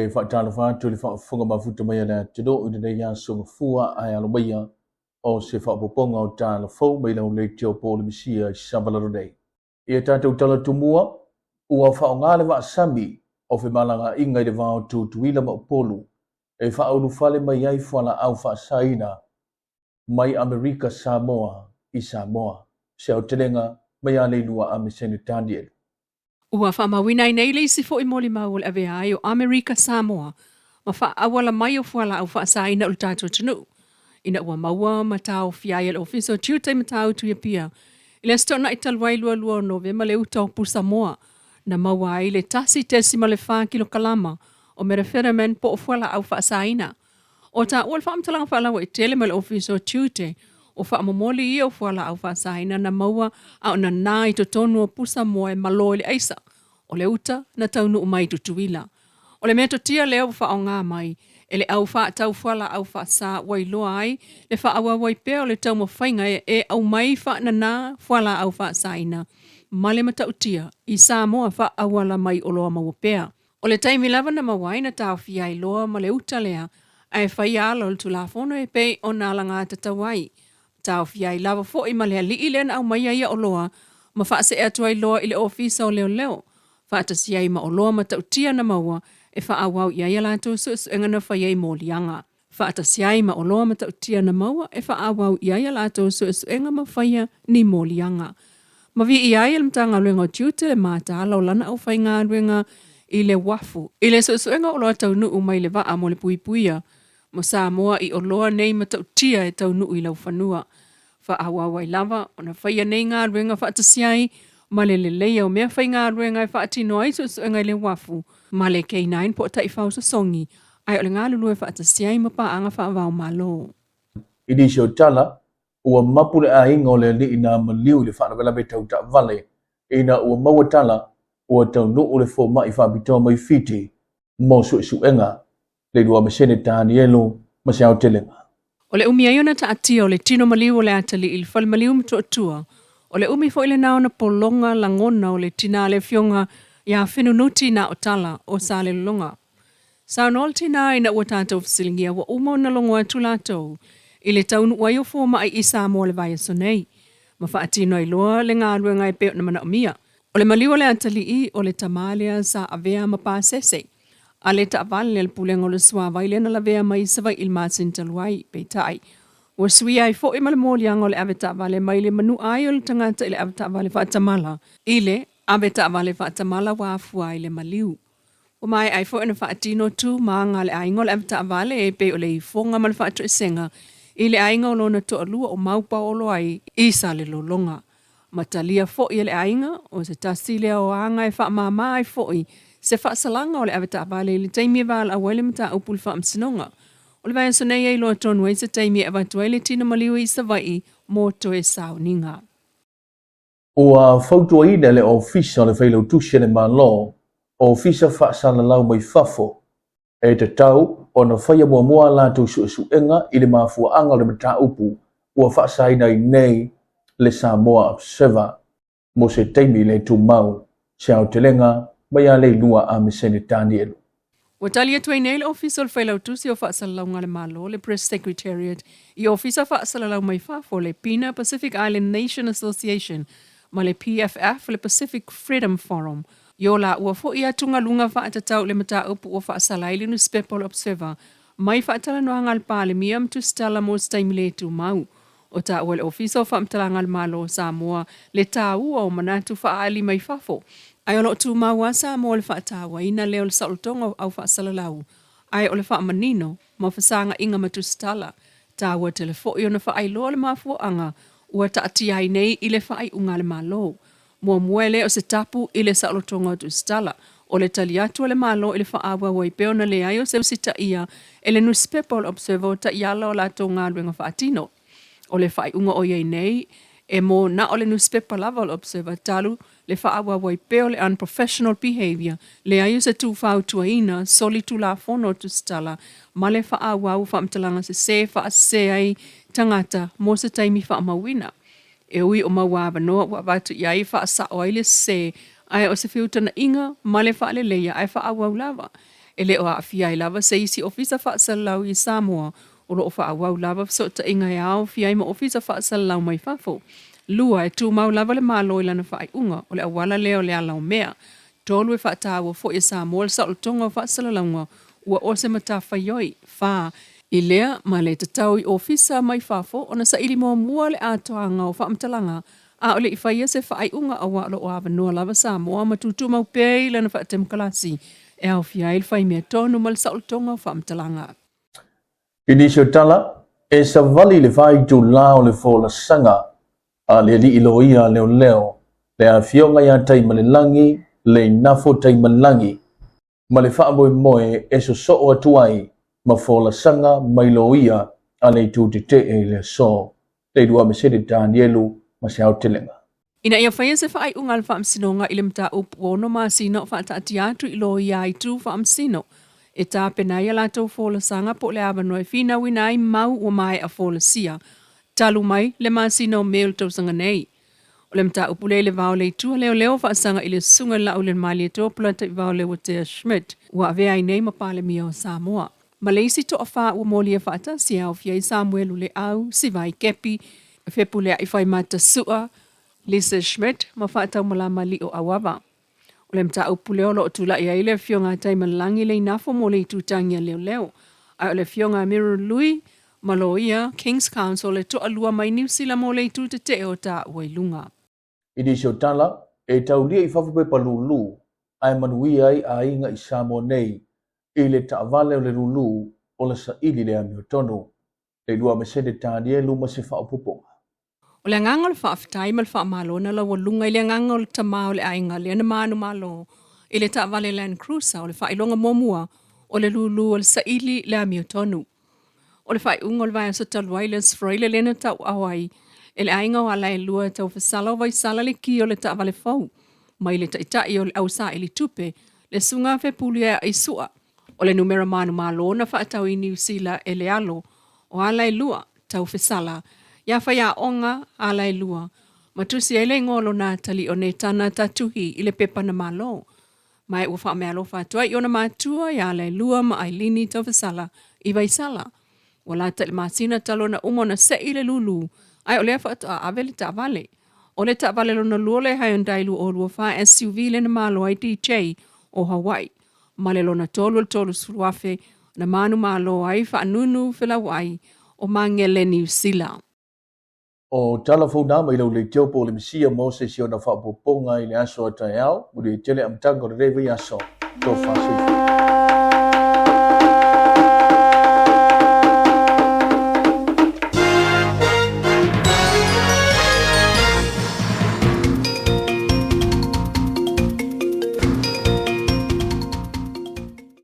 E faatalofa atu i le faafofoga mafuta mai a le atunuu i lenei aso gafua ae alo maia o se faaopoopoga o tala fou mai lau leitio Polenisia i Savalalo nei. I a tatou tala tumua, ua faaaoga le vaa sami o femalagaaiga i le va o Tutuila ma Upolu e faaulufale mai ai fualaau faasaina mai Amerika Samoa i Samoa. Se aotelega mai ia Leilua Amesene Daniel. Ua faamauina ai nei le isi foi molimau o le avea ai o Amerika Samoa ma faaauala mai o fualaau faasaina o le tatou atunuu ina ua maua ma taofia ai e le Ofisa o Tiute i Matautu i Apia i le Aso Toonai talu ai 22 o Novema le uta o pusamoa na maua ai le 1.4 kilokalama o methamphetamine po o fualaau faasaina. O taua le faamatalaga faalauaitele mai le Ofisa o Tiute o faamomoli ia o fualaau faasaina na maua a o nana i totonu o pusa moa e malo i le aisa o le uta na taunuu mai i Tutuila. O le metotia lea ua faaaoga mai e le au faatau fualaau faasa ua iloa ai le faaauau ai pea o le taumafaiga e aumai faanana fualaau faasaina ma le matautia i Samoa faaauala mai oloa maua pea. O le taimi lava na maua ai na taofia ai loa ma le uta lea, ae faia ala o le Tulafono e pei ona alagatatau ai. Taofia ai lava foi ma le alii lea na aumaia ia oloa ma faasee atu ai loa i le Ofisa o Leoleo, faatasi ai ma oloa matautia na maua e faaauau i ai a latou suesuega na fai ai moliaga. Faatasi ai ma oloa matautia na maua e faaauau i ai a latou suesuega ma faia ni moliaga. Ma viia ai e le Matagaluega o Tiute le mataala o lana aufaigaluega i le uafu i le suesuega o oloa taunuu mai le vaa mo le puipuia mo Samoa i oloa nei matautia e taunuu i laufanua. Faaauau ai lava ona faia nei galuega faatasi ai ma le leleia o meafaigaluega e faatino ai suesuega i le uafu ma le K9 po o taifau sosogi, ae o le galulue faatasi ai ma paaga faava-o-Malo. I nisi o tala, ua mapu le aiga o le alii na maliu i le faalavelave tau taavale ina ua maua tala ua taunuu le fomai faapitoa mai Fiti mo suesuega. Leilua Mesene Tanielu ma se aotelega. O le umi ai ona taatia o le tino maliu o le atalii i le fale maliu Motootua, o le umi foi lena ona pologa lagona o le tina le afioga ia Fenunuti Naotala o Salelologa. Saunoa le tina ina ua tatou fesiligia ua uma ona logo atu latou i le taunuu ai o fomai i Samoa i le vaiaso nei, ma faatino ai loa le galuega e pei ona manaomia. O le maliu o le atalii o le tama lea sa avea ma pasese a le taavale a le Pulega o le Suavai lea na lavea mai i Savaii i le masina talu ai. Peitai, ua suia ai foi ma le moliaga o le avetaavale mai le manua ai o le tagata i le avetaavale faatamala i le avetaavale faatamala ua afua ai le maliu. Ua maea ai foi ona faatino tu ma aga a le aiga o le avetaavale e pei o le ifoga ma le faatoesega i le aiga o lona toalua o Maupaolo ai i Salelologa. Ma talia foi e le aiga, o se tasi lea o aga e faamama ai foi se faasalaga o le avetaavale i le taimi e valaau ai le mataupu i le Faamasinoga. O le vaiaso nei e iloa tonu ai se taimi e avatu ai le tino maliu i Savaii mo toe sauniga. Ua fautuaina e le Ofisa o le Failautusi a le Malo ofisa faasalalau mai fafo e tatau ona faia muamua a latou suesuega i le mafuaaga o le mataupu ua faasaina ai nei le Samoa Observer mo se taimi le tumau se aotelega mai ia Leilua Amesene Tanielu. Ua tali atu ai nei le Ofisa o le Failautusi o Faasalalauga a le Malo, le Press Secretariat, i Ofisa Faasalalau mai Fafo, le PINA, Pacific Island Nation Association, ma le PFF, le Pacific Freedom Forum, I o laua foi atugaluga faatatau i le mataupu ua faasala ai le nusipepa o le Observer mai faatalanoaga a le Palemia ma tusitala mo se taimi le tumau. O taua e le Ofisa o Faamatalaga a le Malo o Samoa le taua o manatu faaali mai fafo, ae o lo o tumau lava Samoa i le faatauaina lea o le saolotoga o au faasalalau, ae o le faamanino ma fesagaiga ma tusitala. Taua tele foi ona faailoa le mafuaaga ua taatia ai nei i le faaiuga a le Malo. Muamua e le o se tapu i le saolotoga o tusitala. O le tali atu a le Malo i le faaauau ai pea ona leai o se usitaia e le nusipepa o le Observer o taiala o latou galuega faatino. O le faaiuga o i ai nei, e mo na o le nusipepa lava o le Observer talu le faaauau ai pea o le unprofessional behaviour, leai o se tu fautuaina solitulafono o tusitala ma le faaauau o faamatalaga sese faasese ai tagata mo se taimi faamauina. E ui o maua avanoa ua avatu i ai e faasao ai le sese, ae o se feutanaʻiga ma le faaleleia ae faaauau lava. E le o aafia ai lava se isi ofisa faasalalau i Samoa, o lo o faaauau lava fesootaiga e aofia ai ma ofisa faasalalau mai fafo. 2, e tumau lava le Malo i lana faaiuga, o le auala lea o le ala o mea. 3, e faataua foi e Samoa le saolotoga o faasalalauga ua o se matafaioi. 4, i lea ma le tatau i ofisa mai fafo ona saili muamua le atoaga o faamatalaga a o le i faia se faaiuga aua o lo o avanoa lava Samoa ma tutumau pea i lana faatemokalasi e aofia ai le faimea tonu ma le saolotoga o faamatalaga. I nisi o tala, e savali le 4 itulā o le folasaga a le alii loia a leoleo, le afioga ia Taimalelagi Leinafo Taimalelagi, ma le faamoemoe e sosoo atu ai ma folasaga mai loia a le itu tetee i le aso. Le lua Mesele Danielu ma se aotelega. Ina ia faia se faaiuga a le Faamasinoga i le mataupu ua 6 masina o faataatia atu i loia a itu faamasino e tapena ai a latou folasaga po o le avanoa e finauina ai mau ua maea folasia talu mai le masina o Me o le tausaga nei. O le mataupu lea i le va o le itu a leoleo faasaga i le susuga i le Laaulialemalietoa Polataivao Leuatea Schmidt ua avea ai nei ma Palemia o Samoa. Ma le isi toafa ua molia faatasi e aofia ai Samuelu Leau, Sivai Kepi, Fepuleai Faimata Sua, Lisa Schmidt ma Faataumalama Lio Auava. O le mataupu lea o lo o tulai ai le afioga a Taimalelagi Leinafo mo le itutagi a leoleo, ae o le afioga a Mirror Lui ma loia King's Counsel e toalua mai Niu Sila mo le itu tetee o taua i luga. I nisi o tala, e taulia i fafo pepa lūlū ae manuia ai aiga i Samoa nei i le taavale o le lūlū o le saili le amiotonu. Le lua Mesene Tanielu ma se faaopoopoga. O le agaga o le faafetai ma le faamalo na laualuga i le agaga o le tama o le aiga lea na manumalo i le taavale Land Cruiser o le faailoga muamua o le lūlū o le saili le amiotonu. O le faaiuga o le vaiaso talu ai Les Freile lea na tauaao ai e le aiga o Alaelua e taufesala o Vaisala le ki o le taavale fou mai le taitai o le au saili tupe le Susuga Fepuleai Sua. O le numera manumalo na faatau i Niu Sila e le alo o Alaelua taufesala ia faiaoga Alaelua ma tusi ai le igoa o lona atalii o Netana Tatuhi i le pepa na malo. Ma ua faameaalofa atu ai i ona matua ia Alaelua ma Ailini Taufesala i Vaisala. Ua lata i le masina talu ona uma ona sei le lūlū, ae o lea faatoa ave le taavale. O le taavale lona lua o le Hyundai 2024 SUV lea na malo ai DJ o Hawaii, ma le lona tolu o le 30,000 na manumalo ai faanunu felauai o Magele Niu Sila. O tala fou na mai lau leitio po o le Mesia mo se isi ona faaopoopoga i le aso a taeao, manuia tele amataga o lenei vaiaso. Tofa soifua.